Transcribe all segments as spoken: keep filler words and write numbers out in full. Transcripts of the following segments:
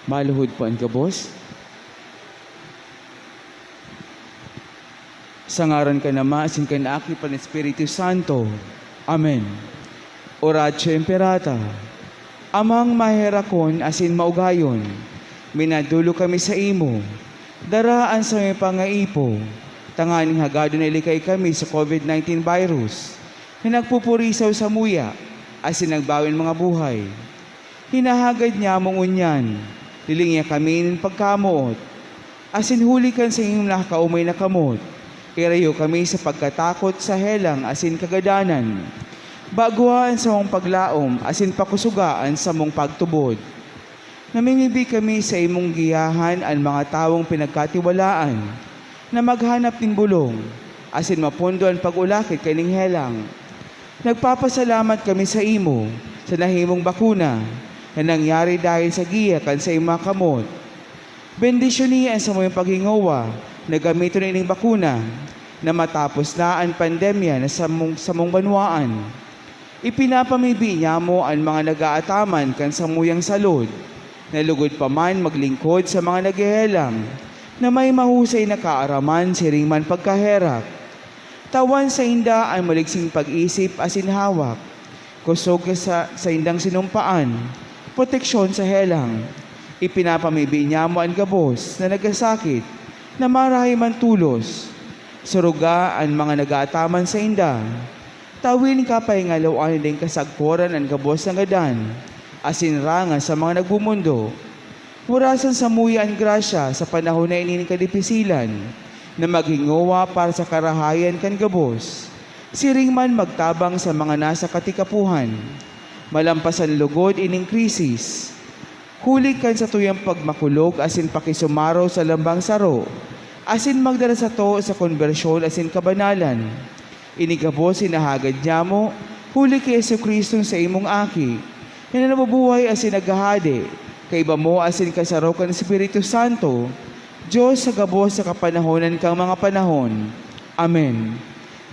Maluhod po an gabos. Sa ngaran kan Ama, asin kan Aki, pan Espiritu Santo. Amen. Oratio Imperata. Amang maherakon asin maugayon, minadolok kami saimo. Dara an samong pangaipo, tanganing hagadon na ilikay kami sa covid nineteen virus na nagpupurisaw samuya asin nagbawi an mga buhay. Hinahagad nyamo ngunyan, lilingia kami nin pagkamoot, asin huli kan saimong nakakaomay na kamot, irayo kami sa pagkatakot sa helang asin kagadanan. Bagua an samong paglaom asin pakosoga an samong pagtubod. Namimibi kami sa imong giyahan an mga tawong pinagkatiwalaan na maghanap nin bolong asin mapondo an pag-ulakit kaning helang. Nagpapasalamat kami saimo sa nahimong bakuna na nangyari dahil sa giya kan saimong mga kamot. Bendisyoni an samuyang paghingowa na gamiton ining bakuna na matapos na an pandemya na samong, samong banwaan. Ipinapamibi nyamo an mga nag-aataman kan samuyang salud, na lugod pa man maglingkod sa mga naghehelang na may mahusay na kaaraman siring man pagkaherak. Tawan sainda an maligsing pag-isip asin hawak, kosog sa saindang sinumpaan, proteksyon sa helang. Ipinapamibi nyamo an gabos na nagasakit na marahay man tolos. Suruga an mga nag-aataman sainda. Tawin kapahingaloan nin kasagkoran an gabos na ngadan asin rangas sa mga nagmomondo. Warasan samuya an grasya sa panahon na ini nin kadipisilan, na maghingowa para sa karahayan kan gabos, siring man magtabang sa mga nasa katikapohan. Malampasan logod ining krisis, huli kan satuyang pagmakulog asin pakisumaro sa lambang saro, asin magdara sato sa konbersyon asin kabanalan. Ini gabos hinahagad nyamo, huli ki Jesu-Cristong saimong Aki, na nabubuhay asin naghahade, kaiba mo asin kasaro kan Espiritu Santo, Dios sa gabos sa kapanahonan kan mga panahon. Amen.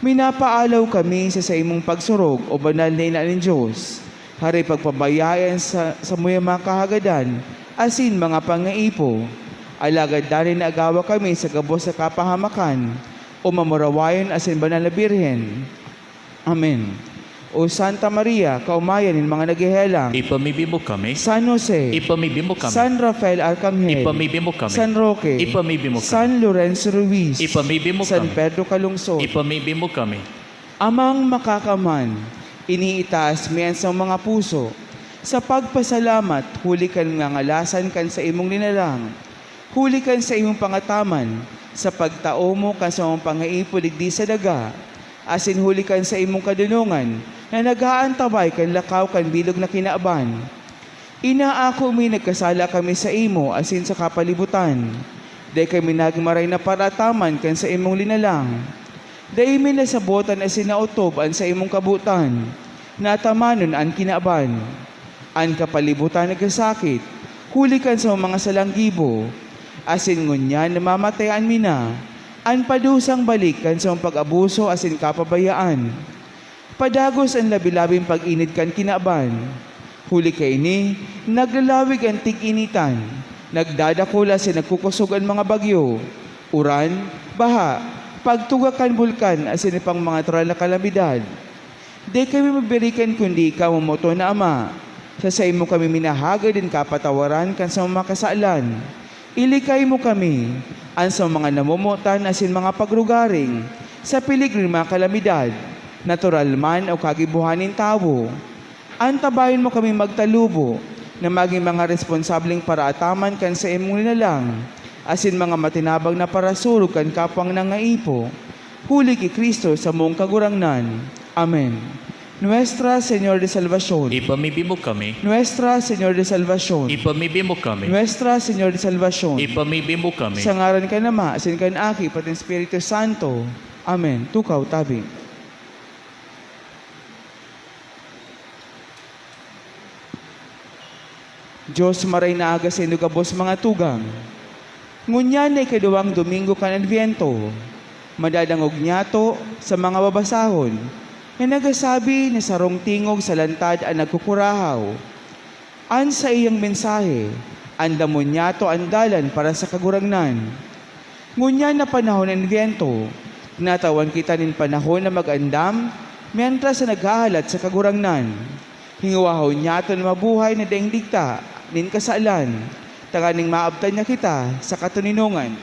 Minapaalaw kami sa saimong pagsurog, O Banal na Ina nin Dios, hare pagpabayai an sa, samuyang mga kahagadan asin mga pangaipo. Alagad danay na agawa kami sa gabos na kapahamakan, O Mamurawayon asin Banal na Birhen. Amen. O Santa Maria, kaomayan nin mga naghehelang. Ipamibi mo kami. San Jose. Ipamibi mo kami. San Rafael Arcangel. Ipamibi mo kami. San Roque. Ipamibi mo kami. San Lorenzo Ruiz. Ipamibi mo San kami. Pedro Calungsod. Ipamibi mo kami. Amang Makakaman, iniitaas mi an samong mga puso sa pagpasalamat huli kan ngangalasan kan saimong linalang, huli kan saimong pangataman sa pagtao mo kan samong pangaipo digdi sa daga, asin huli kan saimong kadonongan na nag-aantabay kan lakaw kan bilog na kinaban. Inaako mi nagkasala kami saimo asin sa kapalibutan. Dai kami nagin maray na paraataman kan saimong linalang. Dai mi nasabotan asin naotob an saimong kabotan. Natamanon an kinaban. An kapalibutan nagsasakit, huli kan sa mga salang gibo. Asin ngunyan namamatayan mi na, an padusang balik kan sa pag-abuso asin kapabayaan. Padagos an labi-labing pag-init kan kinaban. Huli kaini, naglalawig an tig-initan, nagdadakula asin nagkukosog an mga bagyo, uran, baha, pagtugak kan bulkan asin iba pang mga natural na kalamidad. Dai kami mabirikan kundi ikaw, mamoton na Ama. Sa saimo kami minahagad an kapatawaran kan samong mga kasalan. Ilikay mo kami, an sa mga namomotan asin mga pagrugaring, sa peligro nin mga kalamidad, natural man o kagibohan nin tawo. Antabayon mo kami magtalubo na magin mga responsableng paraataman kan saimong linalang, asin mga matinabang na parasurog kan kapwang nangaipo, huli ki Cristo samong Kagurangnan. Amen. Nuestra Señor de Salvacion. Ipamibi mo kami. Nuestra Señor de Salvacion. Ipamibi mo kami. Nuestra Señor de Salvacion. Ipamibi mo kami. Sa ngaran kan Ama, asin kan Aki, pati Espiritu Santo. Amen. Tukaw, tabi. Dios, maray na aga saindo gabos mga tugang. Ngunyan na ikaduwang Domingo kan Adviento, madadangog niyato sa mga babasahon na nagsasabi na sarong tingog sa lantad an nagkukurahaw. An saiyang mensahe, Andamon nyato an dalan para sa Kagurangnan. Ngunyan na panahon nin Adbyento, tinatawan kita nin panahon na mag-andam mientras na naghahalat sa Kagurangnan. Hingwahon nyato na mabuhay na daing digta nin kasalan, tanganing maabtan niya kita sa katoninongan.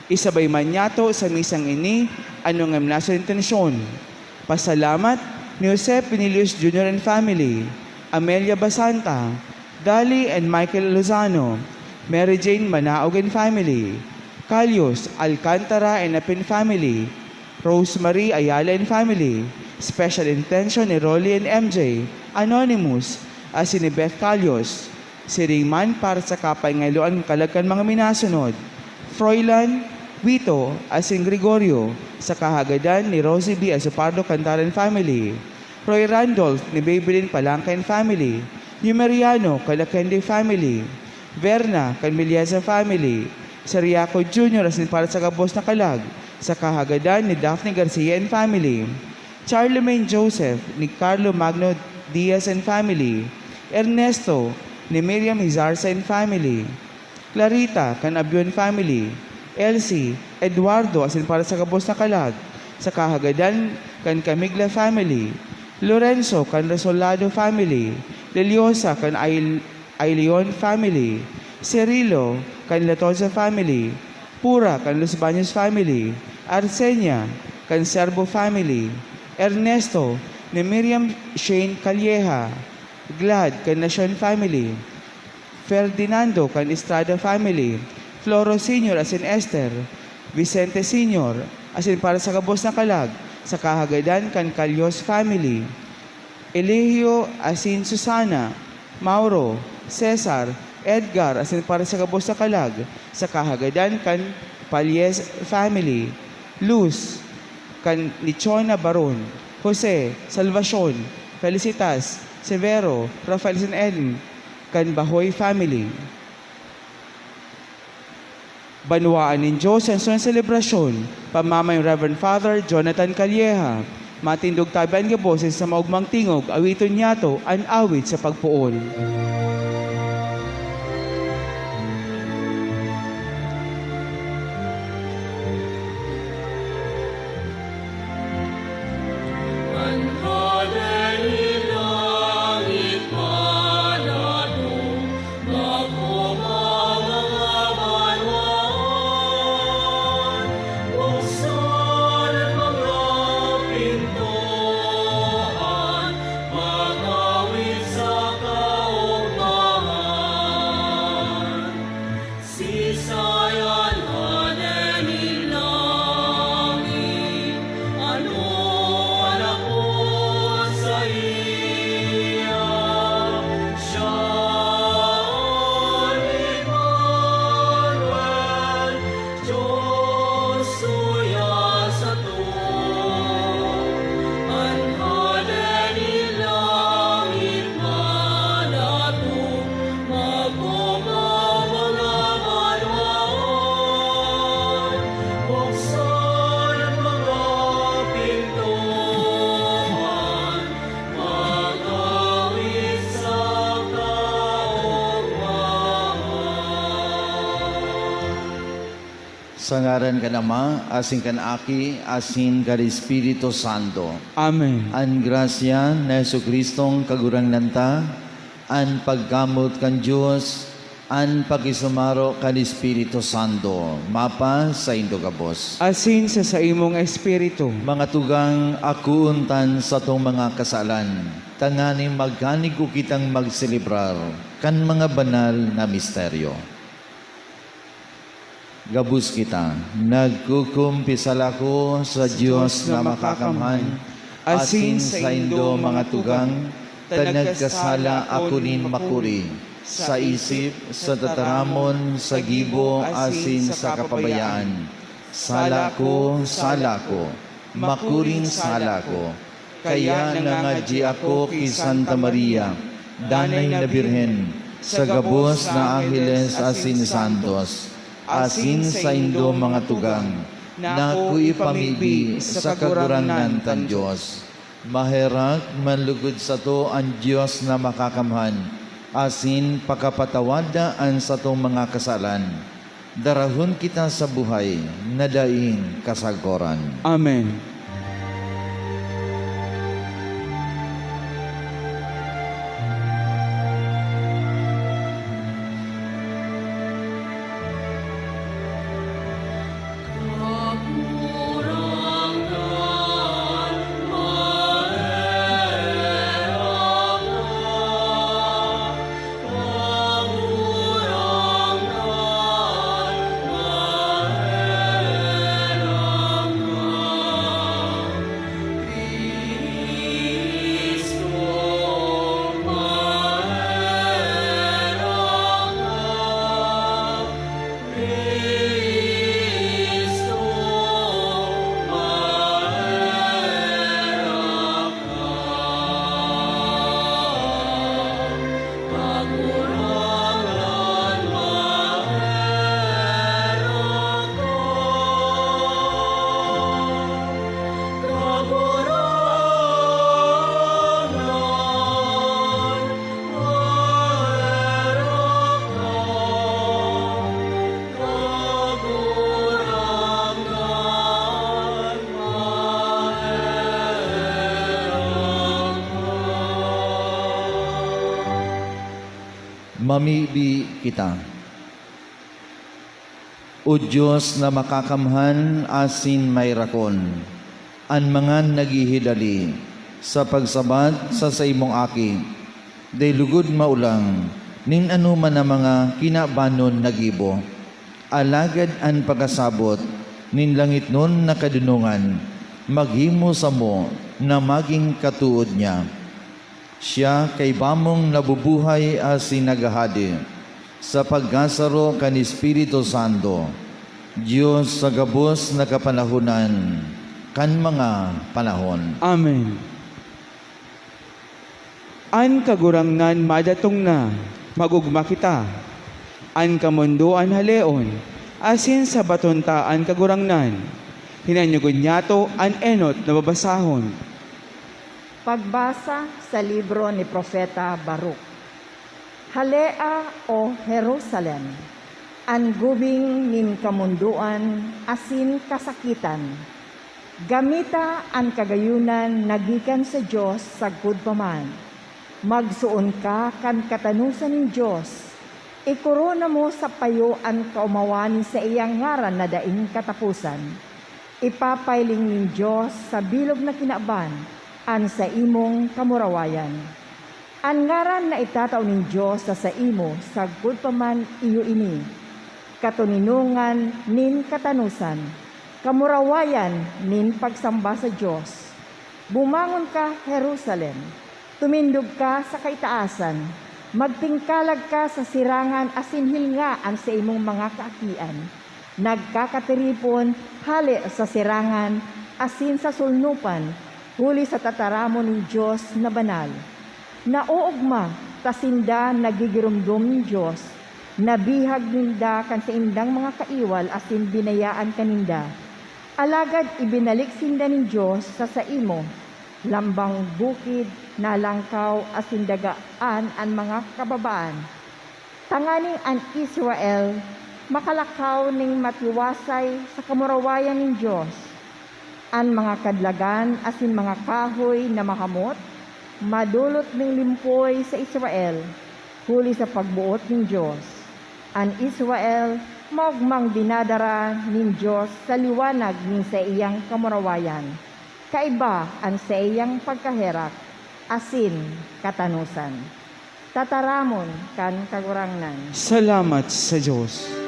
Isabay man nyato sa misang ini an mga minasong intensyon. Pasalamat ni Jose Pinilius Junior and family, Amelia Basanta, Dali and Michael Lozano, Mary Jane Manaog and family, Calios Alcantara and Apin family, Rosemary Ayala and family, special intention ni Rolly and M J, Anonymous, asin ni Beth Calios. Siring man para sa kapangailoan kan kalag kan mga minasunod, Froilan, Vito, asin Gregorio, sa kahagadan ni Rosie B. Azupardo Cantaran family, Roy Randolph ni Babylin Palangka and family, Numeriano kan Lakende family, Verna kan Melieza family, Seriaco Junior asin para sa gabos na kalag, sa kahagadan ni Daphne Garcia and family, Charlemagne Joseph ni Carlo Magno Diaz and family, Ernesto ni Miriam Izarza and family, Clarita kan Abion family, Elsie, Eduardo asin para sa gabos na kalag, sa kahagadan kan Camigla family, Lorenzo kan Resolado family, Leliosa kan Ail-, Aileon family, Cirilo kan Latosa family, Pura kan Los Baños family, Arsenia kan Serbo family, Ernesto ni Miriam Shane Calleja, Glad kan Nacion family, Ferdinando kan Estrada family, Floro Senior asin Esther, Vicente Senior, asin para sa gabos na kalag, sa kahagadan kan Calios family, Eligio asin Susana, Mauro, Cesar, Edgar, asin para sa gabos na kalag, sa kahagadan kan Palles family, Luz, kan Nichona Baron, Jose, Salvacion, Felicitas, Severo, Rafael asin Ellen, kan Bahoy family. Banwaan nin Dios an suyan selebrasyon, pamamayo ni Reverend Father Jonathan Calleja. Matindog tabi an gabos sa maogmang tingog, awiton niyato an awit sa pagpoon. An hade nin langit madato, bako man mga banwaan, buksan an mga pintoan, pag-awit sa kaogmahan. Siisay an hade nin langit? Ano an apod saiya? Siya an Emmanuel, Dios suya sato. An hade nin langit madato, magkoma mga banwaan, buksan an mga pintoan, mag-awit sa kaogmahan. Sa ngaran kan Ama, asin kan Aki, asin kan Espiritu Santo. Amen. An grasya ni Jesu-Cristong Kagurangnan ta, an pagkamoot kan Dios, an pakisumaro kan Espiritu Santo, mapasaindo gabos. Asin sa saimong espiritu. Mga tugang, akoon tan satong mga kasalan, tanganing magkanigko kitang magselebrar kan mga banal na misteryo. Gabos kita. Nagkukumpisal ako sa Dios na makakamhan, asin saindo, mga tugang, ta nagkasala ako nin makuri, sa isip, sa tataramon, sa gibo, asin sa kapabayaan. Sala ko, sala ko, makuring sala ko. Kaya nangangadyi ako ki Santa Maria, Danay na Birhen, sa gabos na angheles asin santos, asin saindo, mga tugang, na ako ipamibi sa Kagurangnan kan Dios. Maherak manlugod sato an Dios na Makakamhan, asin pakapatawad an satong mga kasalan, darahon kita sa buhay na daing kasagoran. Amen. Mamibi kita. O Dios na makakamhan asin mairakon, an mga naghihidali sa pagsabat sa saimong Aki, dai lugod maulang nin anoman na mga kinabanon na gibo. Alagad an pagkasabot nin langitnon na kadonongan maghimo samo na magin katood niya. Siya kaiba mong nabubuhay asin naghahade sa pagkasaro kan Espiritu Santo, Dios sa gabos na kapanahonan kan mga panahon. Amen. An Kagurangnan madatong na, mag-ogma kita. An kamondoan haleon, asin sabaton ta an Kagurangnan. Hinanyugon niyato an enot na babasahon. Pagbasa sa libro ni Propeta Baruch. Halea, O Jerusalem, an gubing nin kamondoan asin kasakitan. Gamita an kagayonan na gikan sa Dios sagkod pa man. Magsuon ka kan katanosan nin Dios. Ikorona mo sa payo an kaomawan nin saiyang ngaran na daing kataposan. Ipapailing nin Dios sa bilog na kinaban an saimong kamurawayan. An ngaran na itatao nin Dios sa saimo sagkod pa man iyo ini, katoninongan nin katanosan, kamurawayan nin pagsamba sa Dios. Bumangon ka, Jerusalem! Tumindog ka sa kaitaasan, magtingkalag ka sa sirangan asin hilnga an saimong mga kaakian. Nagkakatiripon hale sa sirangan asin sa solnopan, huli sa tataramon nin Dios na banal. Naoogma ta sinda nagigiromdom nin Dios, nabihag ninda kan saindang mga kaiwal asin binayaan ka ninda. Alagad ibinalik sinda nin Dios sa saimo, lambang bukid, nalangkaw asin dagaan an mga kababaan, tanganing an Israel makalakaw nin matiwasay sa kamurawayan nin Dios. An mga kadlagan asin mga kahoy na mahamot, madolot nin limpoy sa Israel, huli sa pagboot nin Dios. An Israel maogmang dinadara nin Dios sa liwanag nin saiyang kamurawayan. Kaiba an saiyang pagkaherak asin katanosan. Tataramon kan Kagurangnan. Salamat sa Dios.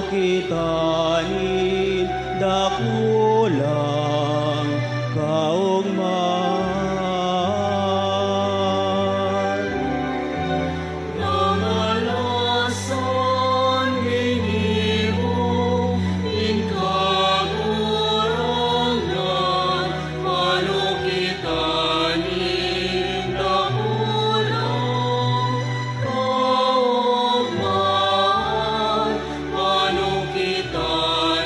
kita nin dakulang kaogmahan. Nangalasan ginibo nin Kagurangnan, pano kita nin dakulang kaogmahan, pano kita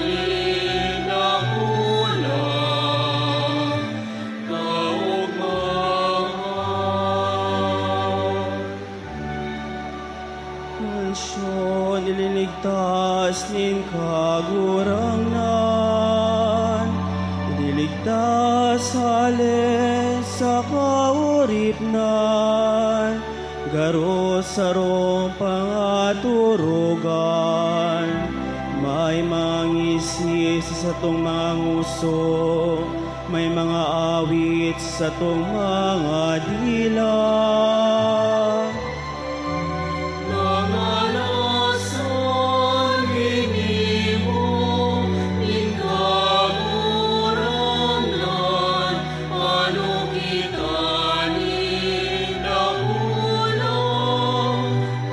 nin dakulang kaogmahan. Pansyon, ilinigtas nin Kagurangnan, ilinigtas hale sa kauripnan, garo sarong pangatorogan, may mga ngisi sa satong mga ngoso, may mga awit sa satong mga dila. Nangalasan ginibo nin Kagurangnan, pano kita nin dakulang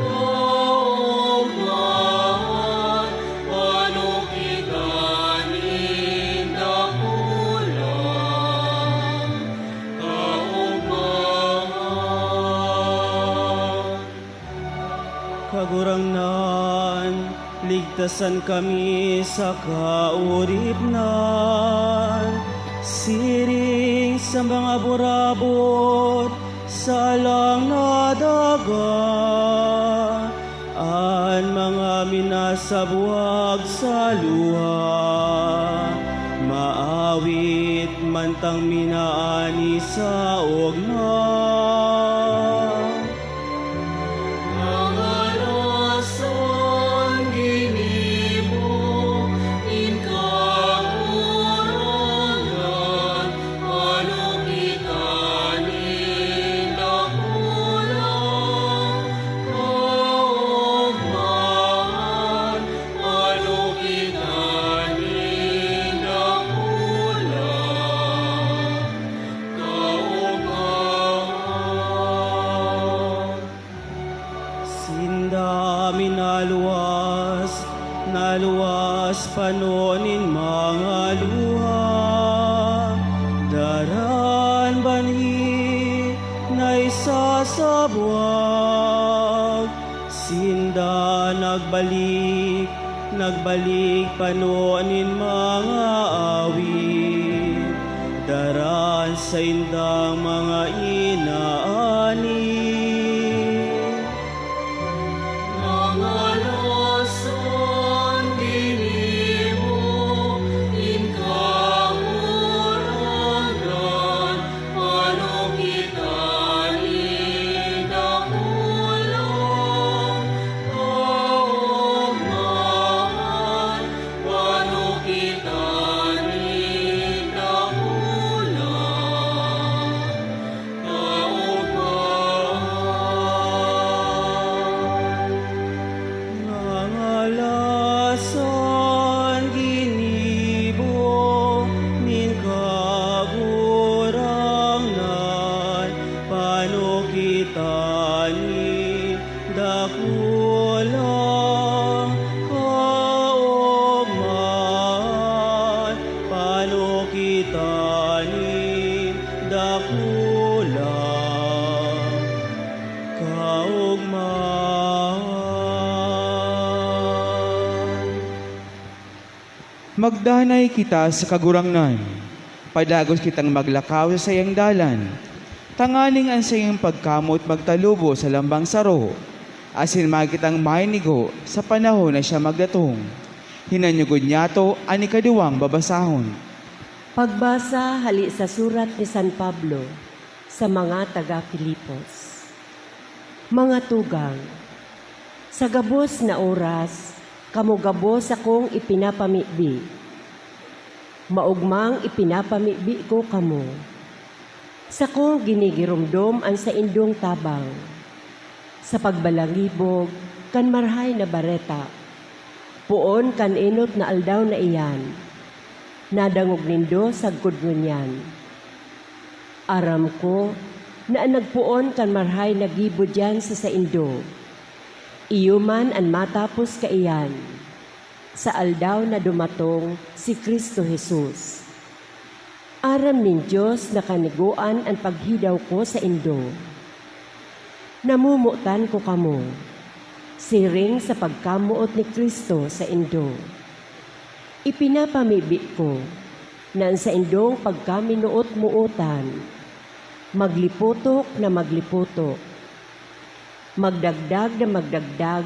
kaogmahan, pano kita nin dakulang kaogmahan. Kagurangnan, ligtasan kami sa kauripnan, siring sa mga burabot sa alang na daga, an mga minasabwag sa luha, maawit mantang minaani sa ogma. Nangalasan ginibo nin Kagurangnan, pano kita nin dakulang kaogmahan, pano kita nin dakulang kaogmahan. Sinda minaluwas, naluwas pano nin mga luha, daran banhi na isasabwag. Sinda nagbalik, nagbalik pano nin mga awit, daran saindang mga inaani. Nangalasan ginibo nin Kagurangnan, pano kita nin dakulang kaogmahan, pano kita nin dakulang kaogmahan. Ngangalasan ginibo nin Kagurangnan, pano kita nin dakulang kaogmahan, pano kita nin dakulang kaogmahan. Magdanay kita sa Kagurangnan. Padagos kitang maglakaw sa saiyang dalan, tanganing an saiyang pagkamot magtalubo sa lambang saro, asin magin kitang mainigo sa panahon na siya magdatong. Hinanyugon niyato an ikaduwang babasahon. Pagbasa hali sa surat ni San Pablo sa mga taga Filipos. Mga tugang, sa gabos na oras, kamo gabos akong ipinapamibi. Maogmang ipinapamibi ko kamo. Sakong ginigiromdom an saindong tabang sa pagbalangibog kan Marahay na Bareta. Poon kan enot na aldaw na iyan, nadangog nindo sagkod ngunyan. Aram ko na an nagpoon kan marahay na gibo diyan sa saindo, iyo man an matapos kaiyan, sa aldaw na dumatong si Cristo Jesus. Aram nin Dios na kanigoan an paghidaw ko saindo. Namomotan ko kamo, siring sa pagkamoot ni Cristo saindo. Ipinapamibi ko na an saindong pagkaminoot-mootan maglipotok na maglipotok, magdagdag na magdagdag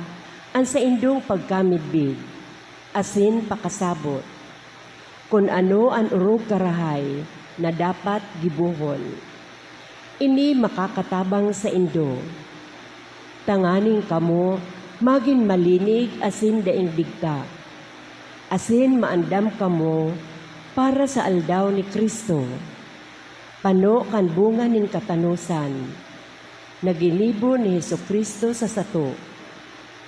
an saindong pagkamidbid asin pakasabot, kun ano an orog karahay na dapat gibohon. Ini makakatabang saindo, tanganing kamo magin malinig asin daing digta, asin maandam kamo para sa aldaw ni Cristo, pano kan bunga nin katanosan na ginibo ni Jesu-Cristo sa sato,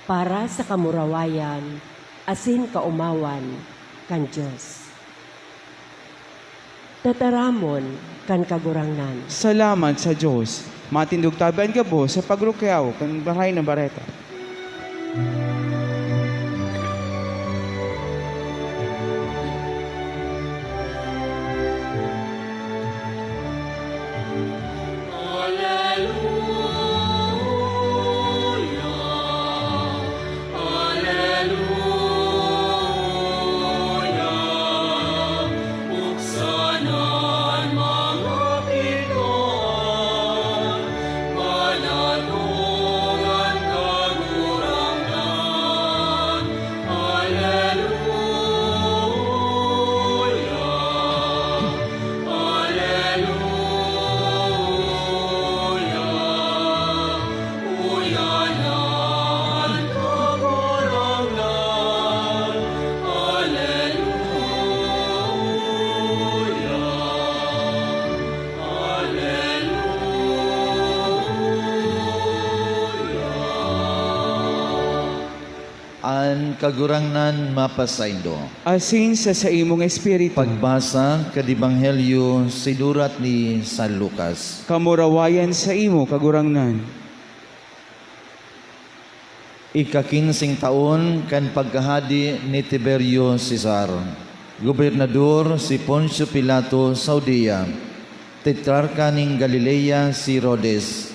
para sa kamurawayan asin kaomawan kan Dios. Tataramon kan Kagurangnan. Salamat sa Dios. Matindog tabi an gabos sa pagrukyaw kan Marahay na Bareta. An Kagurangnan mapasaindo. Asin sa saimong espiritu. Pagbasa kan Ebanghelyo sinurat ni San Lucas. Kamurawayan saimo, Kagurangnan. Ikakinseng taon kan pagkahade ni Tiberio Cesar, gobernador si Poncio Pilato sa Judea, tetrarka nin Galilea si Herodes,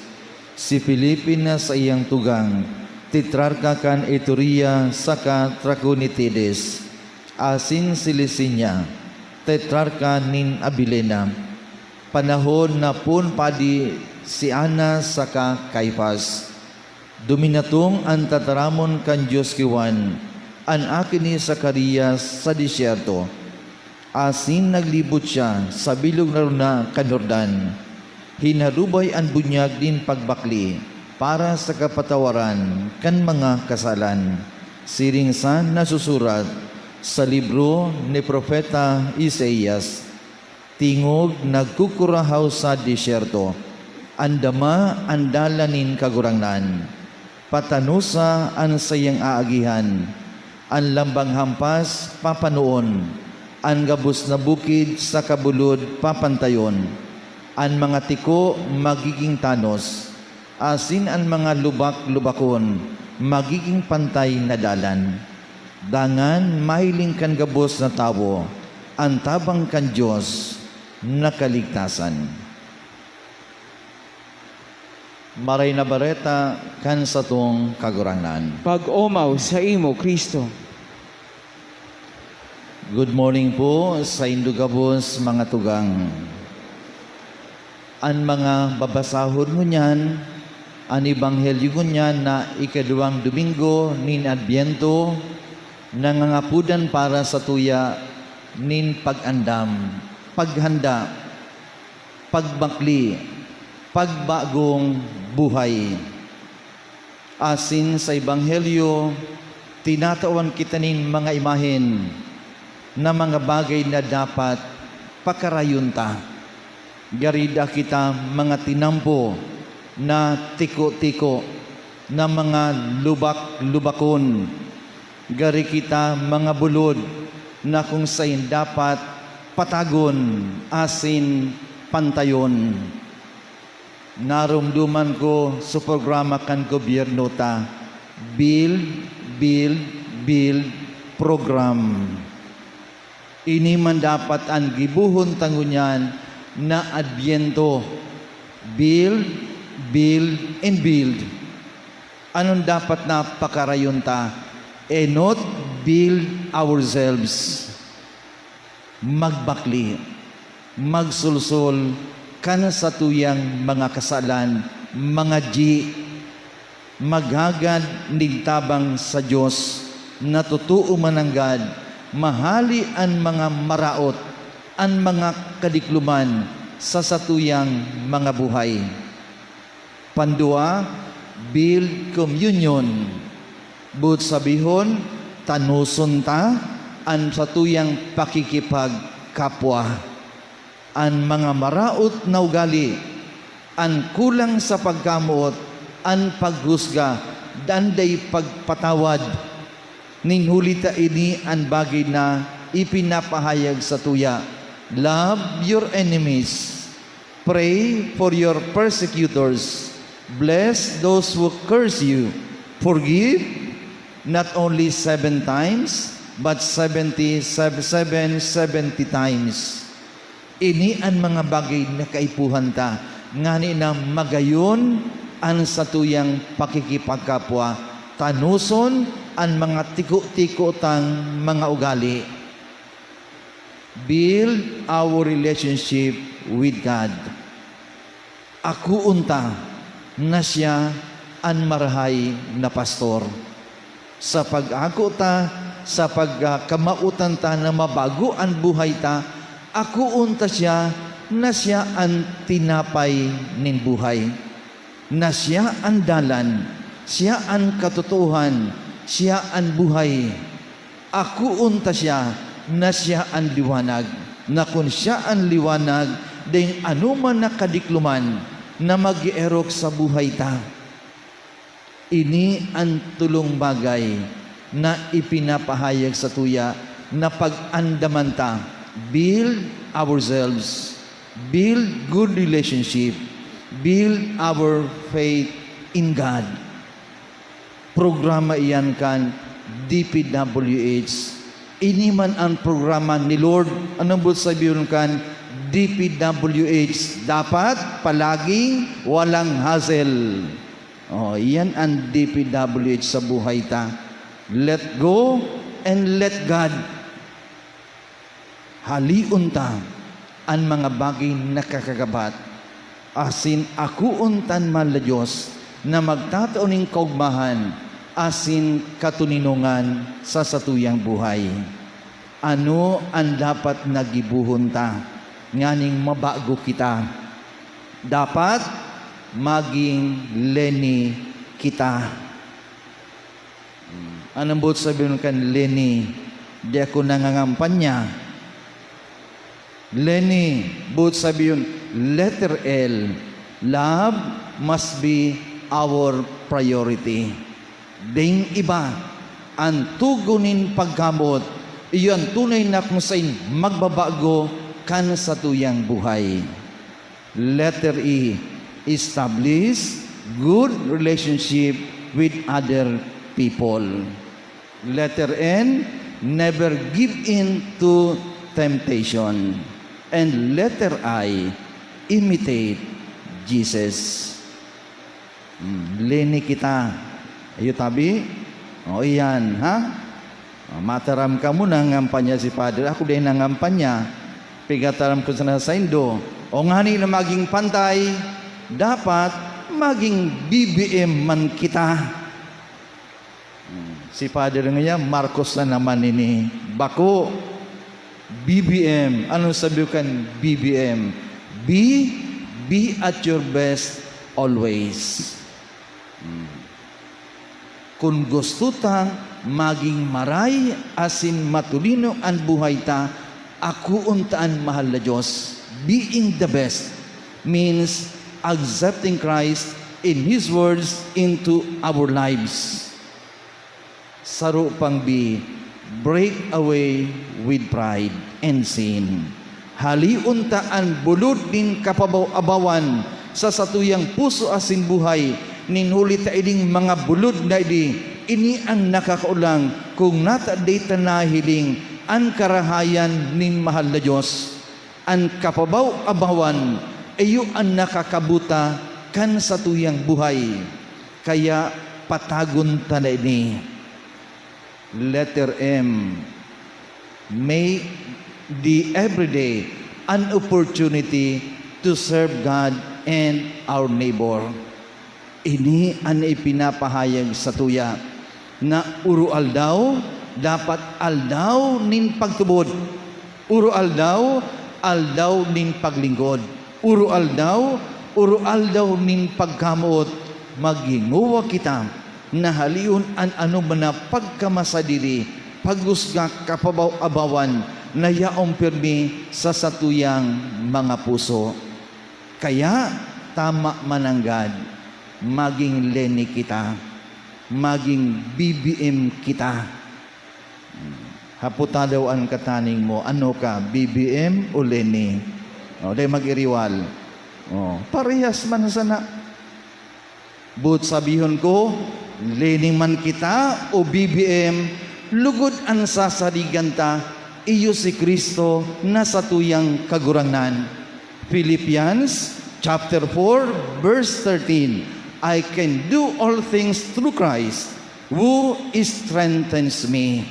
si Felipe na saiyang tugang, tetrarka kan Iturea saka Trachonitis, asin si Licinia, tetrarka nin Abilena, panahon na poon padi si Annas saka Caifas. Duminatong an tataramon kan Dios ki Juan, an aki ni Zacarias, sa desyerto, asin naglibot siya sa bilog na rona kan Jordan. Hinarubay an bunyag nin pagbakle para sa kapatawaran kan mga kasalan, siring sa nasusurat sa libro ni Propeta Isaias. Tingog nagkukurahaw sa desyerto, andama an dalan nin Kagurangnan. Patanosa an saiyang aagihan, an lambang hampas papanoon, an gabos na bukid saka bulod papantayon. An mga tiko magiging tanos, asin an mga lubak-lubakon magiging pantay na dalan. Dangan mahiling kan gabos na tawo an tabang kan Dios na kaligtasan. Maray na Bareta kan satong Kagurangnan. Pag-omaw saimo, Cristo. Good morning po saindo gabos, mga tugang. An mga babasahon ngunyan, an ebanghelyo ngunyan na ikaduwang Domingo nin Adbyento, nangangapodan para satuya nin pag-andam, paghanda, pagbakle, pagbagong buhay. Asin sa Ebanghelyo, tinatawan kita nin mga imahen na mga bagay na dapat pakarayon ta. Gari daa kita mga tinampo na tiko-tiko, na mga lubak-lubakon, Gari kita mga bulod na kung sain dapat patagon asin pantayon. Naromdoman ko sa programa kan gobyerno ta, build, build, build program. Ini man dapat an gibohon ta ngunyan na Adbyento. Build, build, and build. Anon dapat na pakarayon ta? Enot, build ourselves. Magbakle, magsolsol kan satuyang mga kasalan, mga ji, maghagad nin tabang sa Dios na totoo mananggad, mahale an mga maraot, an mga kadikloman sa satuyang mga buhay. Pandua, build communion. Boot sabihon, tanoson ta an satuyang pakikipagkapwa. An mga maraot na ugali, an kulang sa pagkamoot, an paghusga, danday pagpatawad. Nin huli ta ini an bagay na ipinapahayag satuya, "Love your enemies. Pray for your persecutors. Bless those who curse you. Forgive, not only seven times, but seventy, seven, seventy times." Ini an mga bagay na kaipuhan ta, ngani na magayon an satuyang pakikipagkapwa, tanoson an mga tiko-tiko tang mga ugali. Build our relationship with God. Akoon ta na siya an marahay na pastor. Sa pag-ako ta, sa pag, ah, kamawotan ta na mabago an buhay ta, akoon ta siya na siya an tinapay nin buhay, na siya an dalan, siya an katotoohan, siya an buhay. Akoon ta siya na siya an liwanag, na kun siya an liwanag, dai anoman na kadikloman na mag-eerok sa buhay ta. Ini an tolong bagay na ipinapahayag satuya na pag-andaman ta, build ourselves, build good relationship, build our faith in God. Programa iyan kan D P W H. Ini man an programa ni Lord. Anong boot sabihon kan D P W H? Dapat palaging walang hassle. Oh, iyan an D P W H sa buhay ta. Let go and let God. Haleon ta an mga bagay na kakagabat, asin akoon tan mahal na Dios na magtatao nin kaogmahan asin katoninongan sa satuyang buhay. Ano an dapat na gibohon ta nganing mabago kita? Dapat maging Lenny kita. Hmm. Anong boot sabihon kan Lenny? Di ako nangangampanya. Lenny, boot sabihon, letter L, love must be our priority. Ding iba, an tugon nin pagkamot, iyo an tunay na kung sain magbabago kan satuyang buhay. Letter E, establish good relationship with other people. Letter N, never give in to temptation. And letter I, imitate Jesus. Hmm, Lenny kita. Ayo tabi? O, iyan, ha? O, mataram kamo, nangangampanya si Father. Ako din nangangampanya. Pigataram ko sana saindo. O ngani na maging pantay, dapat maging B B M man kita. Hmm, si Father ngayon, Marcos na naman ini. Bako, B B M. Anong sabi ko kan B B M? Be, be at your best always. Hmm. Kun gusto ta maging maray asin matolino an buhay ta, akoon ta an mahal na Dios. Being the best means accepting Christ in His words into our lives. Saro pang B, break away with pride and sin. Haleon ta an bulod nin kapabaw-abawan sa satuyang puso asin buhay, nin huli ta ining mga bulod na ini, ini an nakakaolang kung natadey ta nahiling an karahayan nin mahal na Dios. An kapabaw-abawan iyo an nakakabuta kan satuyang buhay. Kaya patagon ta na ini. Letter M, make the everyday an opportunity to serve God and our neighbor. Ini an ipinapahayag satuya na uro-aldaw dapat aldaw nin pagtubod, uro-aldaw aldaw nin paglingkod, uro-aldaw uro-aldaw nin pagkamoot. Maghingowa kita na haleon an anoman na pagkamasadiri, paghusga, kapabaw-abawan na yaon pirmi sa satuyang mga puso. Kaya, tama mananggad, maging Leni kita, maging B B M kita. Haputa daw an kataning mo, "Ano ka, B B M o Leni?" O, dai mag-iriwal. O, parehas man sana. Boot sabihon ko, Leni man kita o B B M, lugod an sasarigan ta, iyo si Cristo na satuyang Kagurangnan. Philippians chapter four, verse thirteen, "I can do all things through Christ who strengthens me."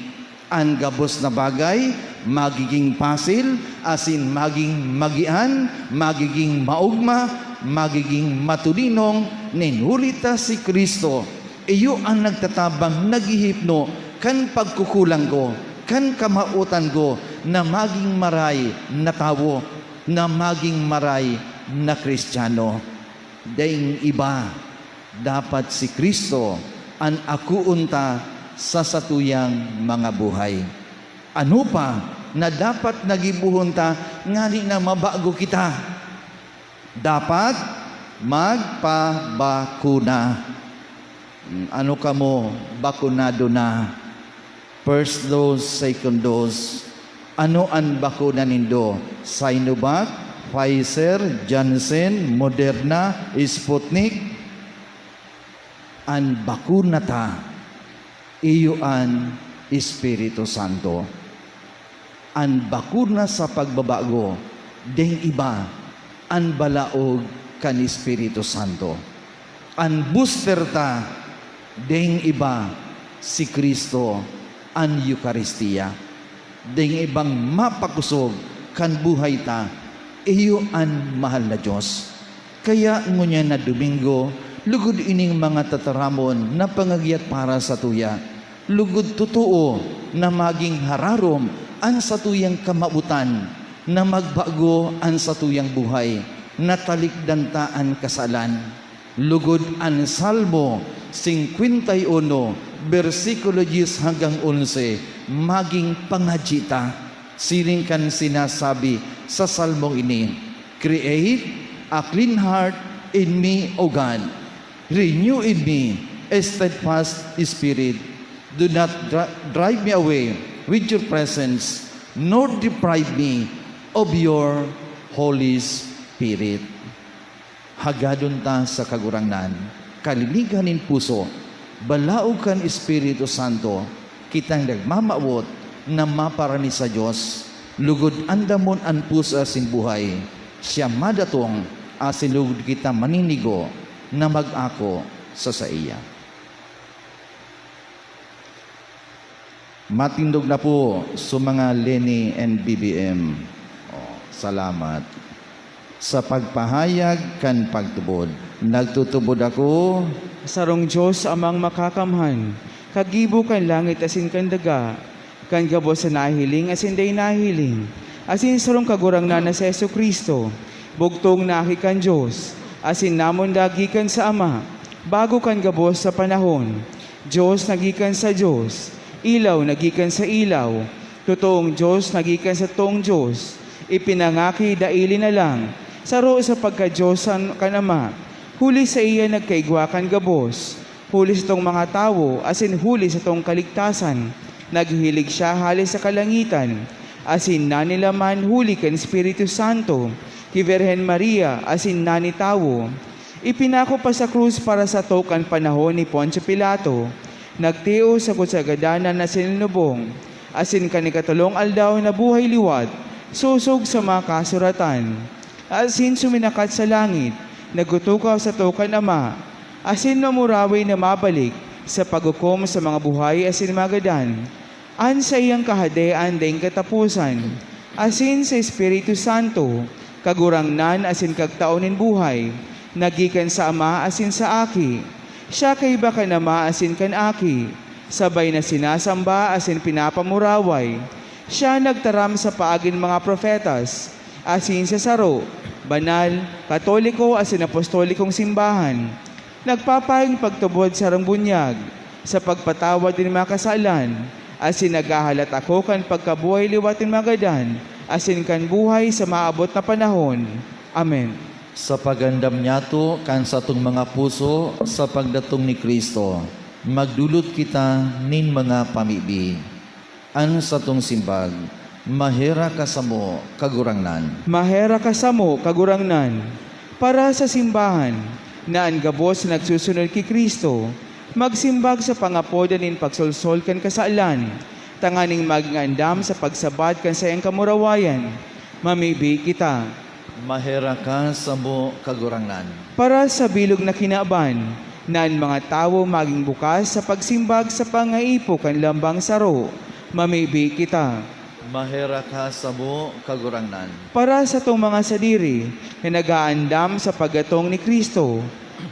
An gabos na bagay magiging pasil, asin maging magian, magiging maogma, magiging matoninong, nin huli ta si Cristo, iyo an nagtatabang, naghihipno kan pagkukulang ko, kan kamawotan ko na maging maray na tawo, na maging maray na Cristiano. Daing iba, dapat si Cristo an akoon ta sa satuyang mga buhay. Ano pa na dapat na gibohon ta ngani na mabago kita? Dapat magpabakuna. Ano kamo, bakunado na? First dose, second dose. Ano an bakuna nindo? Sinovac, Pfizer, Janssen, Moderna, Sputnik? An bakuna ta, iyo an Espiritu Santo. An bakuna sa pagbabago, deng iba, an balaog kan Espiritu Santo. An booster ta, deng iba, si Cristo, an Eukaristia. Deng ibang mapakosog kan buhay ta, iyo an mahal na Dios. Kaya ngunyan na Domingo, lugod ining mga tataramon na pangagyat para satuya. Lugod totoo na maging hararom an satuyang kamawotan, na magbago an satuyang buhay, na talikdan ta an kasalan. Lugod an Salmo singkwenta y uno, bersikulo dyes hanggang onse, maging pangadyi ta. Siring kan sinasabi sa Salmong ini, "Create a clean heart in me, O God. Renew in me a steadfast spirit. Do not dri-, drive me away with your presence, nor deprive me of your Holy Spirit." Hagadon ta sa Kagurangnan, kalinigan nin puso, balaog kan Espiritu Santo, kitang nagmamawot na maparani sa Dios, lugod andamon an puso asin buhay. Siya madatong, asin lugod kita maninigo na mag-ako sa saiya. Matindog na po sa mga Leni and B B M. Oh, salamat. Sa pagpahayag kan pagtubod, nagtutubod ako. Sarong Dios, Amang Makakamhan, kagibo kan langit asin kan daga, kan gabos na nahihiling asin dai nahihiling, asin sarong Kagurangnan na si Jesu-Cristo, bugtong na Aki kan Dios, asin namundag gikan sa Ama, bago kan gabos na panahon. Dios na gikan sa Dios, ilaw na gikan sa ilaw, totoong Dios na gikan sa totoong Dios, ipinangaki daili na lang, saro sa pagka-Dios kan Ama, huli saiya nagkaigwa kan gabos. Huli satong mga tawo asin huli satong kaligtasan, naghihilig siya hale sa kalangitan, asin nanilaman huli kan Espiritu Santo, ki Birhen Maria asin nani tawo. Ipinako pa sa krus para sato kan panahon ni Poncio Pilato. Nagtios sagkod sa kagadanan asin linubong, asin kan ikatolong aldaw nabuhay liwat, sosog sa mga kasuratan. Asin suminakat sa langit, nagtutukaw sato kan Ama, asin mamurawi na mabalik sa paghukom sa mga buhay asin mga gadan, an saiyang Kahadean daing kataposan, asin sa Espiritu Santo, Kagurangnan asin Kagtao nin buhay, na gikan sa Ama asin sa Aki. Siya kaiba kan Ama asin kan Aki, sabay na sinasamba asin pinapamuraway. Siya nagtaram sa paagin mga propetas, asin sa saro, banal, katoliko asin apostolikong simbahan. Nagpapahaing pagtubod sa sarong bunyag, sa pagpatawad nin mga kasalan, asin naghahalat ako kan pagkabuhay liwat nin mga gadan, asin kan buhay sa maabot na panahon. Amen. Sa pag-andam niyato kan satong mga puso sa pagdatong ni Cristo, magdolot kita nin mga pamibi. An satong simbag, Maherak ka samo, Kagurangnan. Maherak ka samo, Kagurangnan. Para sa simbahan, na an gabos na nagsusunod ki Cristo, magsimbag sa pangapodan nin pagsolsol kan kasalan, tanganing magin andam sa pagsabat kan saiyang kamurawayan, mamibi kita. Maherak ka samo, Kagurangnan. Para sa bilog na kinaban, na an mga tawo magin bukas sa pagsimbag sa pangaipo kan lambang saro, mamibi kita. Maherak ka samo, Kagurangnan. Para satong mga sadiri na nag-aandam sa pagdatong ni Cristo,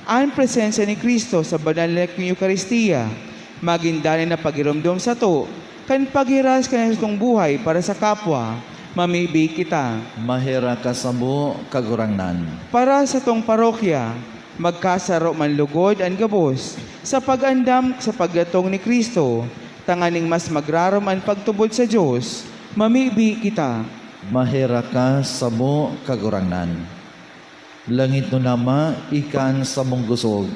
an presensya ni Cristo sa banal na Eukaristia, magin danay na pagiromdom sato kan paghiras kan satong buhay para sa kapwa, mamibi kita. Maherak ka samo, Kagurangnan. Para satong parokya, magkasaro man lugod an gabos sa pag-andam sa pagdatong ni Cristo, tanganing mas magrarom an pagtubod sa Dios, mamibi kita. Maherak ka samo, Kagurangnan. Langitnon na Ama, ika an samong gusog.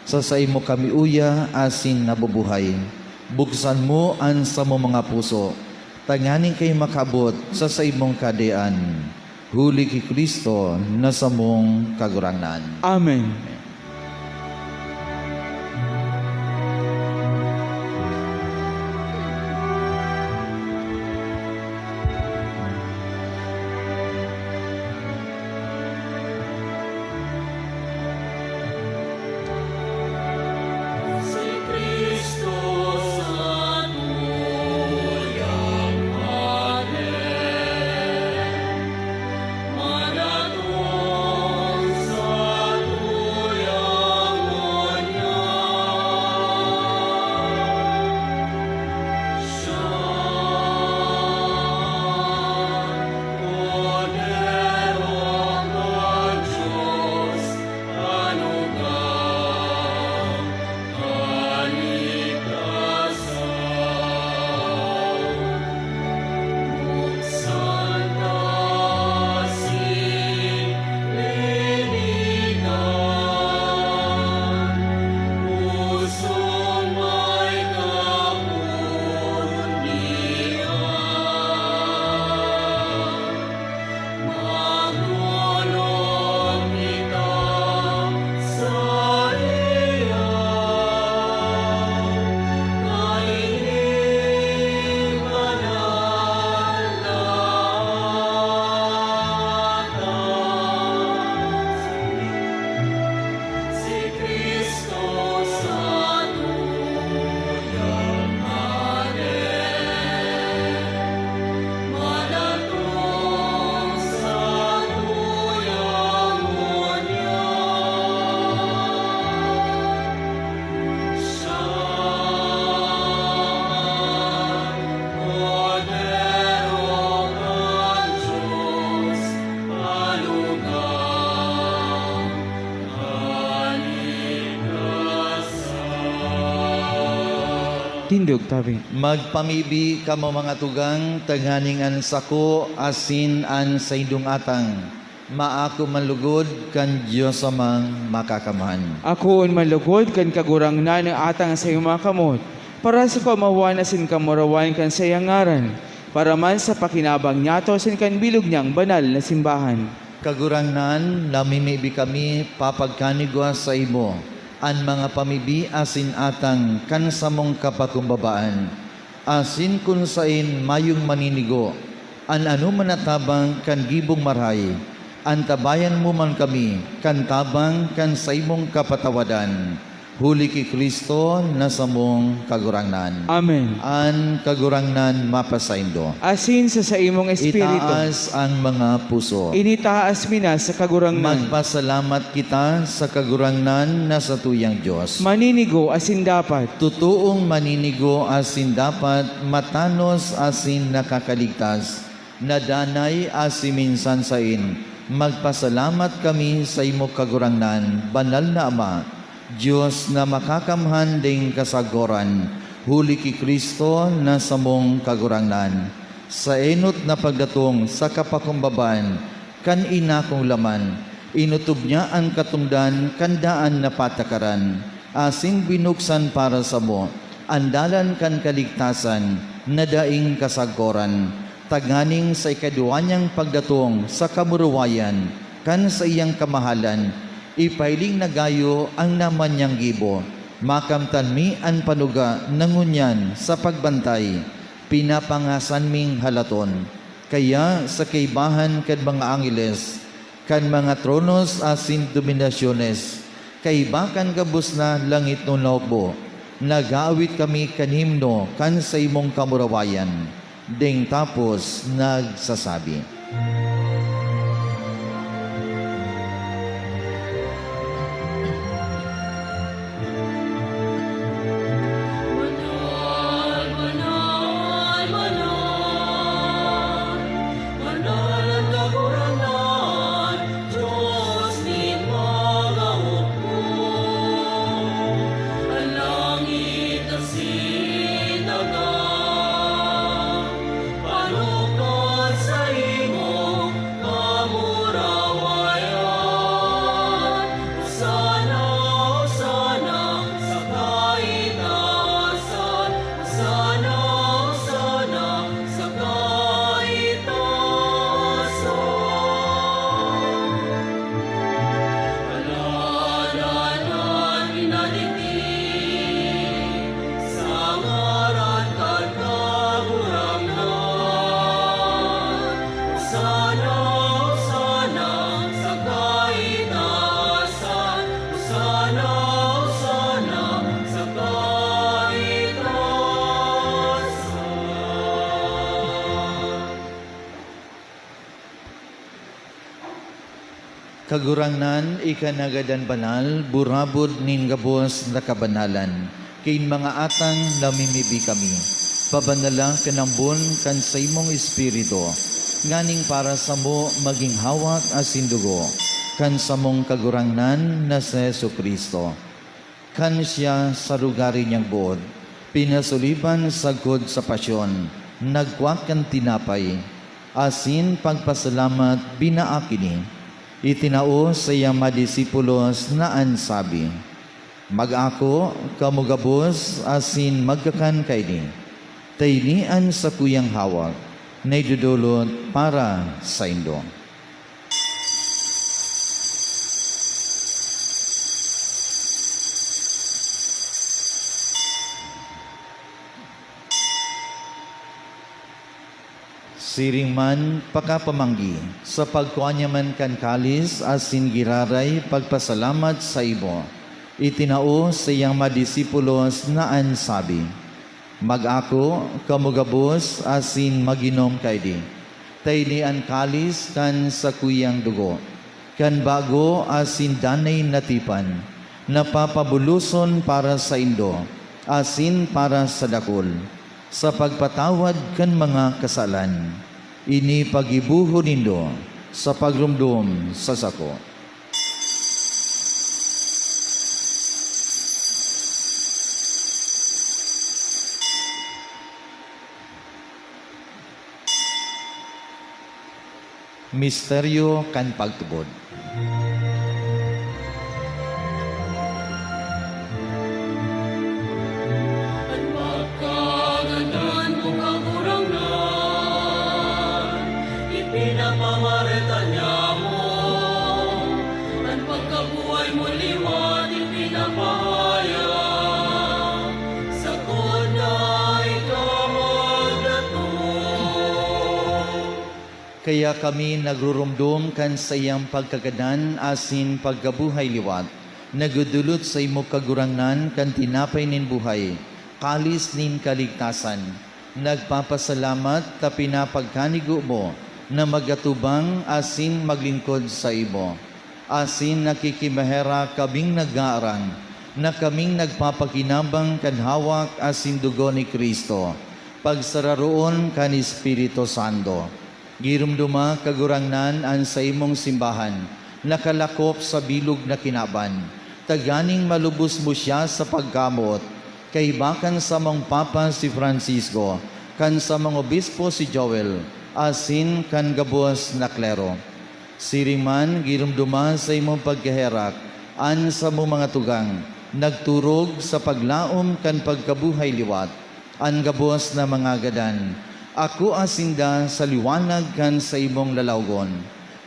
Sa saimo kami uya asin nabubuhay. Buksan mo an samong mga puso, tanganing kami makaabot sa saimong Kahadean. Huli ki Cristo na samong Kagurangnan. Amen. Tindog tabi. Magpamibi kamo, mga tugang, tanganing an sako asin an saindong atang Maako man lugod kan Dios Amang Makakamhan. Akoon man lugod kan Kagurangnan an atang sa iyong mga kamot, para sa kamawan asin kamurawayan kan saiyang ngaran, para man sa pakinabang niyato asin kan bilog niyang banal na simbahan. Kagurangnan, namimibi kami papagkanigwa saimo an mga pamibi asin atang kan samong kapakumbabaan, asin kun saen mayong maninigo an anoman na tabang kan gibong marahay, antabayan mo man kami kan tabang kan saimong kapatawadan, huli ki Cristo na samong Kagurangnan. Amen. An Kagurangnan mapasaindo. Asin sa saimong espiritu. Itaas ang mga puso. Initaas mi na sa Kagurangnan. Magpasalamat kita sa Kagurangnan na satuyang Dios. Maninigo asin dapat. Totoong maninigo asin dapat, matanos asin nakakaligtas, na danay asin minsan saen. Magpasalamat kami saimo, Kagurangnan, Banal na Ama, Dios na makakamhan ding kasagoran, huli ki Cristo na samong Kagurangnan. Sa enot na pagdatong sa kapakumbabaan kan inakong laman, inotob niya an katongdan kan daan na patakaran, asin binuksan para samo an dalan kan kaligtasan na daing kasagoran, tanganing sa ikaduwa niyang pagdatong sa kamurawayan kan saiyang kamahalan, ipahiling na gayo an naman niyang gibo. Makamtan mi an panuga na ngunyan sa pagbantay, pinapangasan ming halaton. Kaya sa kaibahan kan mga angeles, kan mga tronos asin dominasyones, kaiba kan gabos na langitnon na hukbo, nag-aawit kami kan himno kan saimong kamurawayan, ding tapos nagsasabi. Banal, banal, banal, banal an Kagurangnan, Dios nin mga hukbo. An langit asin daga, panukod saimo, kamurawayan. Hosana, Hosana sa kaitaasan. Hosana, Hosana sa kaitaasan. Paladan an minadigdi sa ngaran kan Kagurangnan. Hosana, Hosana sa kaitaasan. Hosana, Hosana sa kaitaasan. Kagurangnan, ika na gadan banal, burabod nin gabos na kabanalan. Kain mga atang namimibi kami, pabanala kan ambon kan saimong Espiritu, nganing para samo magin hawak asin dugo kan samong Kagurangnan na si Jesu-Cristo. Kan siya sa rugari niyang boot, pinasuliban sagkod sa pasyon, nagkua kan tinapay, asin pagpasalamat, binaak ini, itinao sa iyang mga disipulos na an sabi, "Mag-ako kamo gabos asin magkakan kaini, ta ini an sakuyang hawak na idodolot para saindo." Siring man, pakapamanggi, sa pagkua niya man kan kalis asin giraray pagpasalamat saimo, itinao sa iyang mga disipulos na an sabi, "Mag-ako kamo gabos asin mag-inom kaini, ta ini an kalis kan sakuyang dugo, kan bago asin danay na tipan, na papabuloson para saindo asin para sa dakul, sa pagpatawad kan mga kasalan. Ini paggibohon nindo sa pagromdom sa sako." Misteryo kan pagtubod. An pagkagadan mo, Kagurangnan, ipinapamareta niamo. An pagkabuhay mo liwat ipinapahayag, sagkod na ika magdatong. Kaya kami nagruromdom kan saiyang pagkagadan asin pagkabuhay liwat, nagdodolot saimo, Kagurangnan, kan tinapay nin buhay, kalis nin kaligtasan. Nagpapasalamat ta pinapagkanigo mo na mag-atubang asin maglingkod saimo. Asin nakikimaherak kaming nag-aarang na kaming nagpapakinabang kan hawak asin dugo ni Cristo, pagsararoon kan Espiritu Santo. Giromdoma, Kagurangnan, an saimong simbahan, nakalakop sa bilog na kinaban, tanganing malubos mo siya sa pagkamoot, kaiba kan samong Papa si Francisco, kan samong Obispo si Joel, asin kan gabos na klero. Siring man, giromdoma sa imong pagkaherak an samong mga tugang, nagturog sa paglaom kan pagkabuhay liwat. An gabos na mga gadan, akoa sinda sa liwanag kan saimong lalawgon.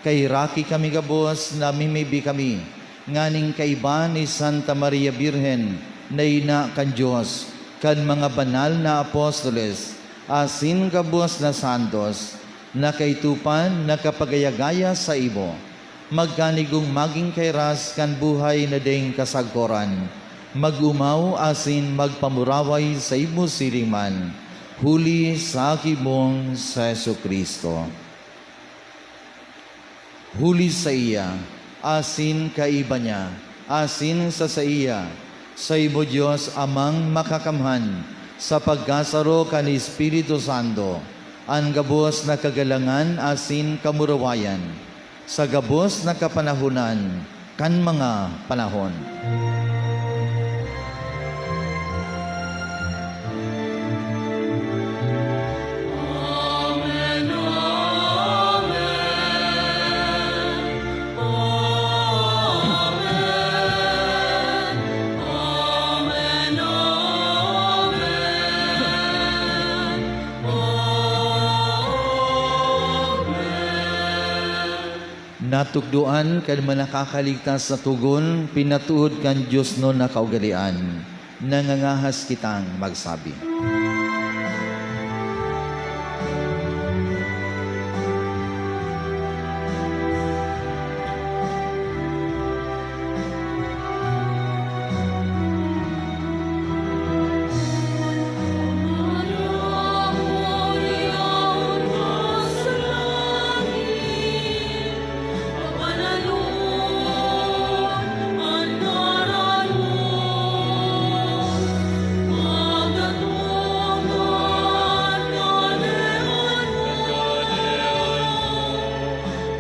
Kaheraki kami gabos, namimibi kami, nganing kaiba ni Santa Maria Birhen na ina kan Dios, kan mga banal na apostoles, asin gabos na santos, na kaitupan nakapagaya-gaya saimo. Magkanigong magin kairas kan buhay na daing kasagkoran, mag-omaw asin magpamuraway saimo siring man, huli sa aki mong si Jesu-Cristo. Huli saiya, asin kaiba niya, asin sa saiya, saimo, Dios Amang Makakamhan, sa pagkasaro kan Espiritu Santo, an gabos na kagalangan asin kamurawayan, sa gabos na kapanahonan kan mga panahon. Amen, amen, amen, amen, amen. Natukdoan kan manakakaligtas na togon, pinatood kan diosnon na kaugalean. Nangangahas kitang magsabi.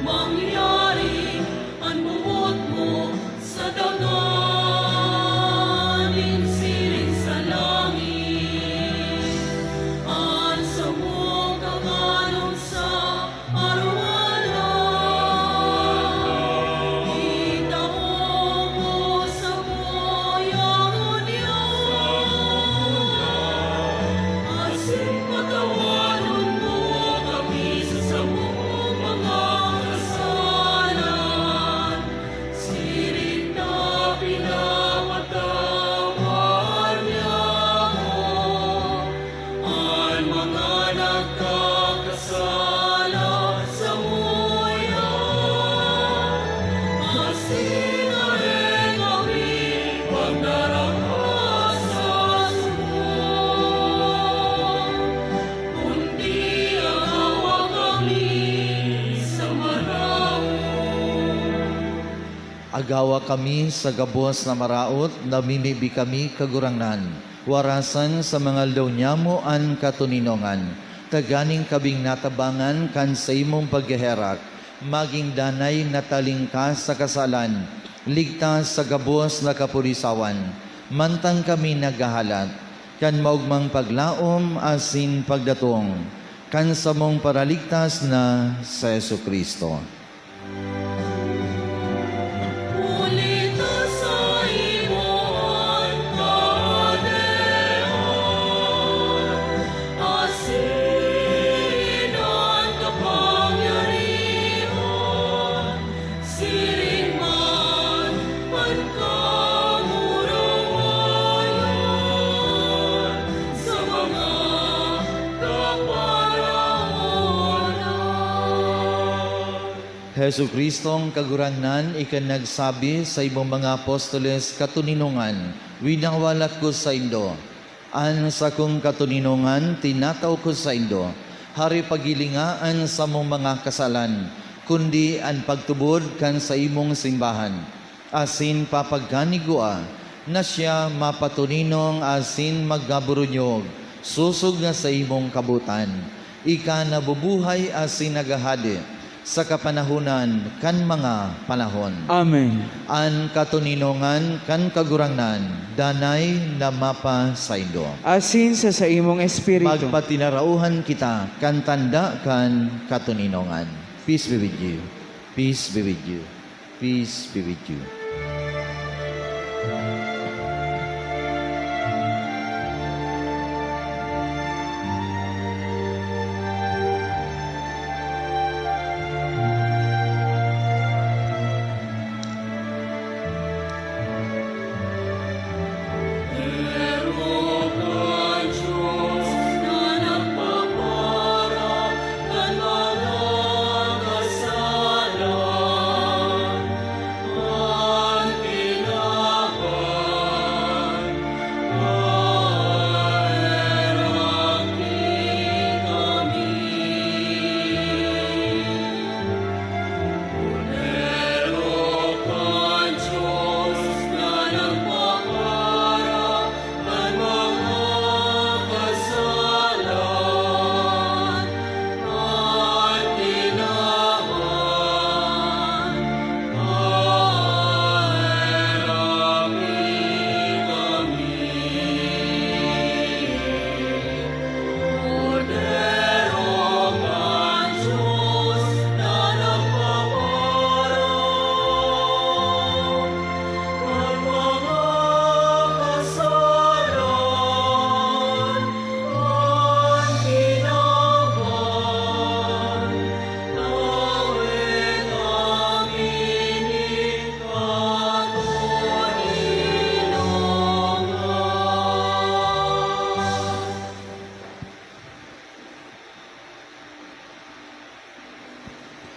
Mangyari an boot mo sa daga nin siring sa langit. An samong kakanon sa aroaldaw, itao mo samuya ngunyan, asin patawanon mo kami sa samong mga kasalan, siring ta pinapatawad niamo an mga nagkakasala samuya. Asin dai kami pagdaragha sa suko, kundi agawa kami sa maraot. Agawa kami sa gabos na maraot, namimibi kami, Kagurangnan. Warasan sa mga aldaw nyamo an katoninongan, tanganing kabing natabangan kan saimong pagheherak, magin danay na talingkas sa kasalan, ligtas sa gabos na kapulisawan, mantang kami naghahalat kan maogmang paglaom asin pagdatong. Kan samong Paraligtas na si Jesu-Cristo. Huli ta saimo an kahadean, asin an kapangyarihan, siring man an kamurawayan sa mga kapanahonan. Jesu-Cristong Kagurangnan, ika nagsabi saimong mga apostoles katoninongan, "Winawalat ko saindo, an sakong katoninongan tinatao ko saindo, hare paghilinga an samong mga kasalan, kundi an pagtubod kan saimong simbahan." Asin papagkanigua na siya mapatoninong asin magaburunyog sosog na saimong kabotan. Ika nabubuhay asin naghahade sa kapanahonan kan mga panahon. Amen. An katoninongan kan Kagurangnan danay na mapasaindo. Asin sa saimong espiritu. Magpatinarauhan kita kan tanda kan katoninongan. Peace be with you. Peace be with you. Peace be with you.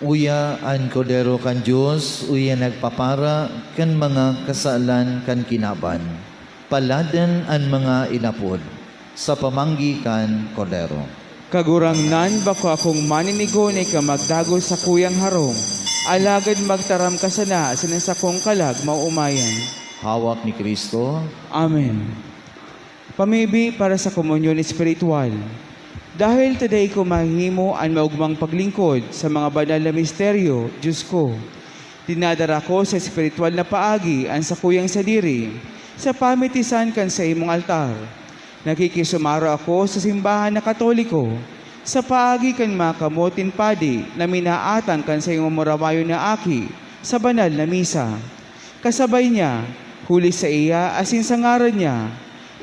Uya an Kordero kan Dios, uya nagpapara kan mga kasalan kan kinaban. Paladan an mga inapod sa pamanggi kan Kordero. Kagurangnan, bako akong maninigo na ika magdagos sakuyang harong, alagad magtaram ka sana asin an sakong kalag maomayan. Hawak ni Cristo. Amen. Pamibi para sa komunyon espiritual. Dahil ta dai ko mahihimo an maogmang paglingkod sa mga banal na misteryo, Dios ko, dinadara ko sa espiritual na paagi an sakuyang sadiri sa pamitisan kan saimong altar. Nakikisumaro ako sa simbahan na Katoliko sa paagi kan mga kamot nin padi na minaatang kan saimong marawayon na aki sa banal na misa. Kasabay niya, huli saiya asin sa ngaran niya,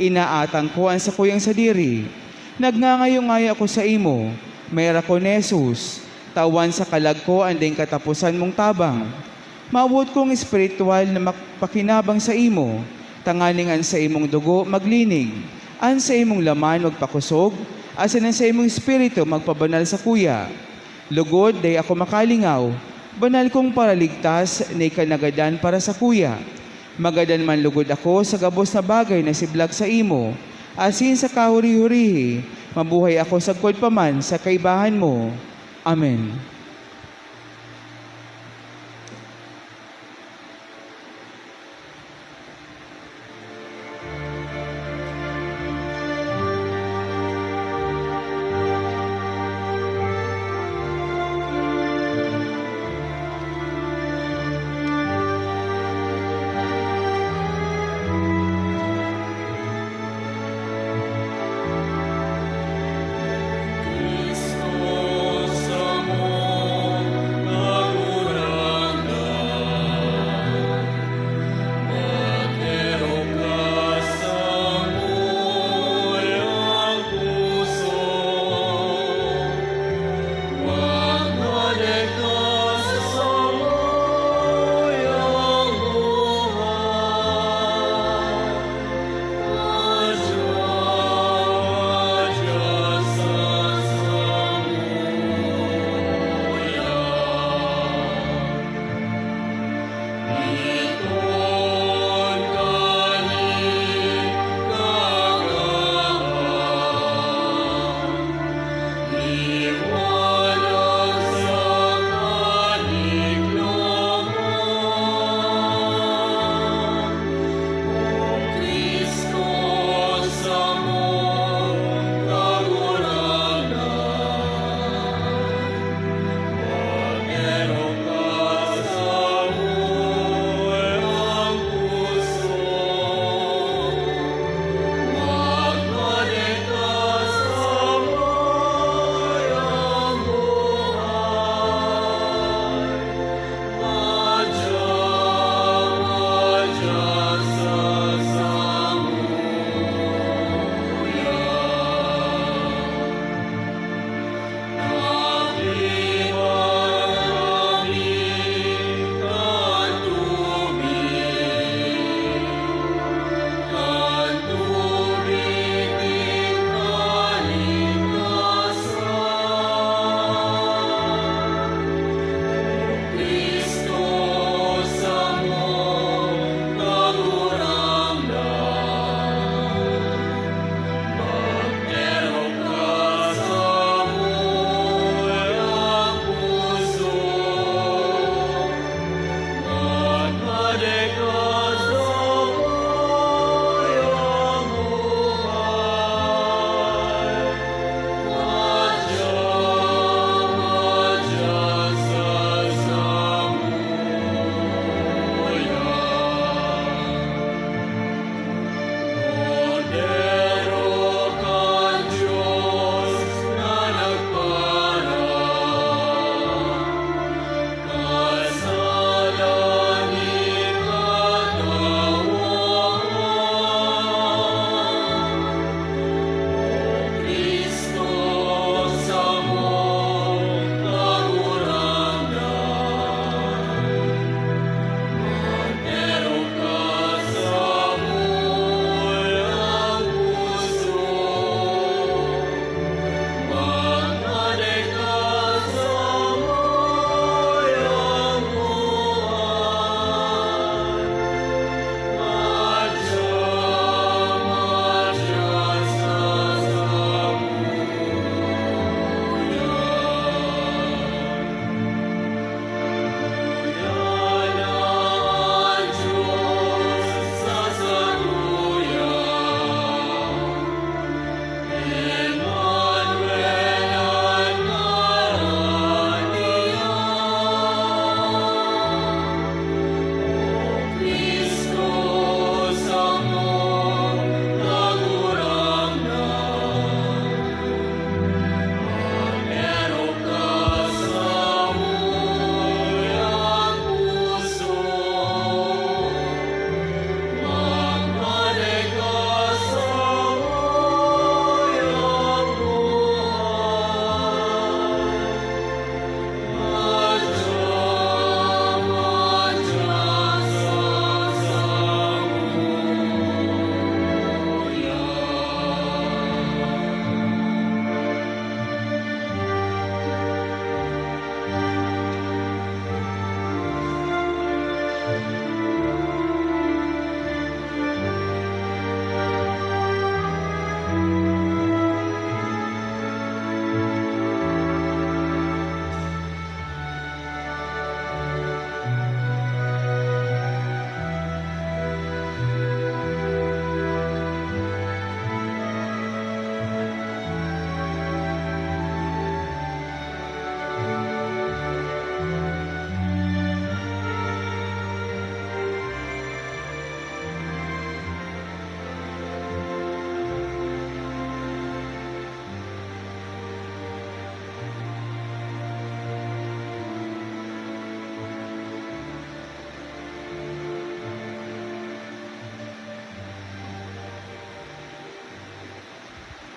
inaatang ko an sakuyang sadiri. Nagngangayo-ngayo ako saimo, Marakon na Jesus, tawan sa kalag ko an daing kataposan mong tabang. Mawot kong espiritual na magpakinabang saimo, tanganing an saimong dugo maglinig, an saimong laman magpakosog, asin an saimong espiritu magpabanal sakuya. Logod dai ako makalingaw, banal kong Paraligtas na ika nagadan para sakuya. Magadan man logod ako sa gabos na bagay na siblag saimo, asin sa kahuri-hurihi, mabuhay ako sagkod pa man sa kaibahan mo. Amen.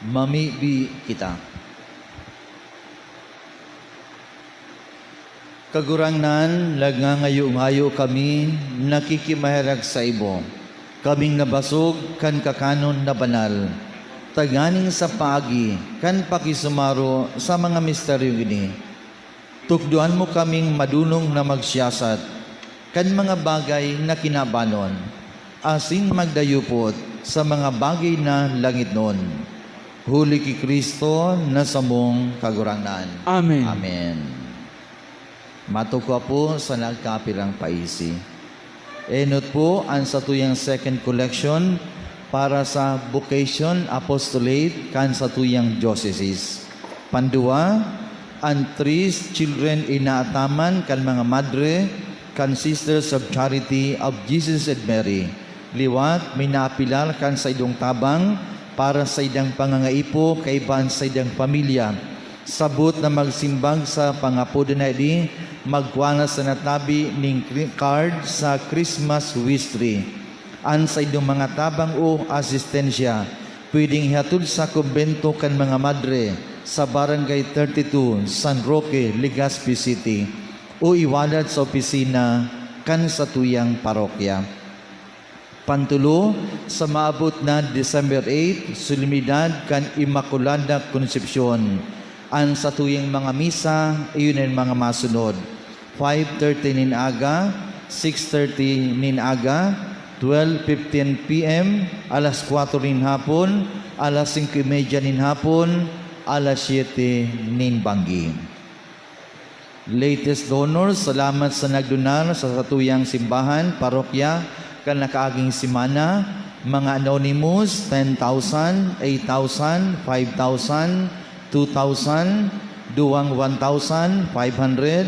Mamibi kita. Kagurangnan, nagngangayo-ngayo kami, nakikimaherak saibo, kaming nabasog kan kakanon na banal, tanganing sa paagi kan pakisumaro sa mga misteryong ini, tukdoan mo kaming madunong na magsiyasat kan mga bagay na kinabanon, asin magdayupot sa mga bagay na langitnon. Huli ki Cristo na samong Kagurangnan. Amen. Amen. Matugwa po sa nagkapirang paisi. Enot po an satuyang second collection para sa Vocation Apostolate kan satuyang diocese. Pandua, an Tres Children inaataman kan mga madre kan Sisters of Charity of Jesus and Mary. Liwat, minaapilar kan saindong tabang para sa saindang pangangaipo kaiba an saindang pamilya. Sabot na magsimbag sa pangapodan na ini, magkua na sana tabi nin cri-, card sa Christmas wish tree. An saindong mga tabang o asistensya, pwedeng ihatod sa kumbento kan mga madre sa Barangay thirty-two, San Roque, Legazpi City, o iwalad sa opisina kan satuyang parokya. Pantulo, sa maabot na December eight, solemnidad kan Immaculada Concepcion. An satuyang mga misa, iyo nin mga masunod: five thirty nin aga, six thirty nin aga, twelve fifteen P M, alas kwatro nin hapon, alas singko y media nin hapon, alas siyete nin banggi. Latest donors, salamat sa nagdonar sa satuyang simbahan, parokya, kan nakaaging semana, mga anonymous, ten thousand, eight thousand, five thousand, two thousand, duwang one thousand five hundred,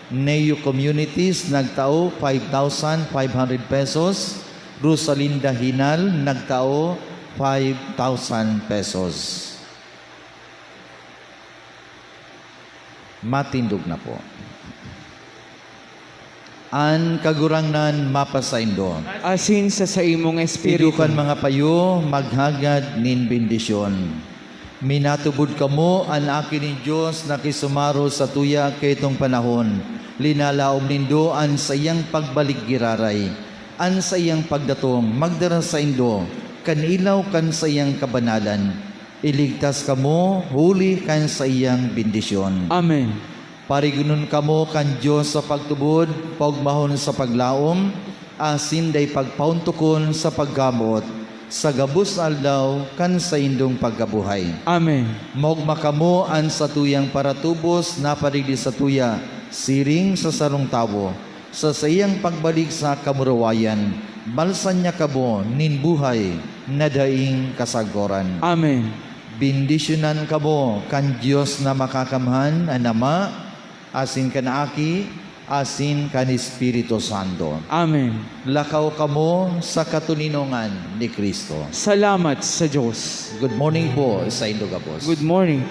Neo Communities nagtao five thousand five hundred pesos, Rosalinda Hinal nagtao five thousand pesos. Matindog na po. An Kagurangnan mapasaindo. Asin sa saimong Indo espiritu. Kan mga payo, maghagad nin bendisyon. Minatubod kamo an Aki nin Dios na kisumaro sa tuya kaitong panahon. Linalaom nindo an saiyang pagbalik giraray, an saiyang pagdatong magdara saindo kan ilaw kan saiyang kabanalan. Iligtas kamo huli kan saiyang bendisyon. Amen. Parigonon kamo kan Dios sa pagtubod, paogmahon sa paglaom, asin dai pagpaontokon sa pagkamoot, sa gabos na aldaw kan saindong pagkabuhay. Amen. Maogma kamo an satuyang paratubos na padigdi satuya, siring sa sarong tawo, sa saiyang pagbalik sa kamurawayan, balsan niya kamo nin buhay na daing kasagoran. Amen. Bendisyonan kamo kan Dios na Makakamhan, an Ama, asin kan Aki, asin kan Espiritu Santo. Amen. Lakaw kamo sa katoninongan ni Cristo. Salamat sa Dios. Good morning po sa indo gabos. Good morning.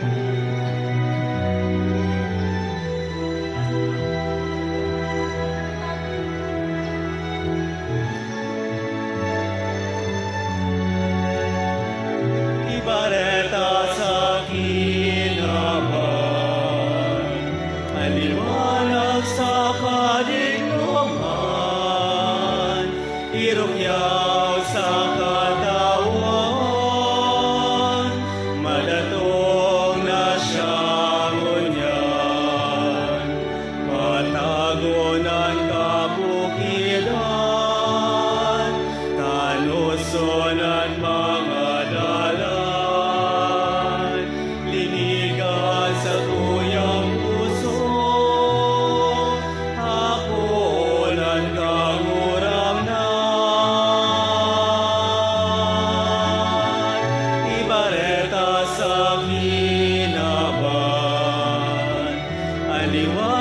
Ibareta sa kinaban, an liwanag sa kadignoman, irukyaw sa katawan, madatong na siya ngunyan. Patagon an kabukidan, tanoson an mga dalan, linigan sa tuyang puso, hakoon an Kagurangnan, ibareta sa kinaban, an liwanag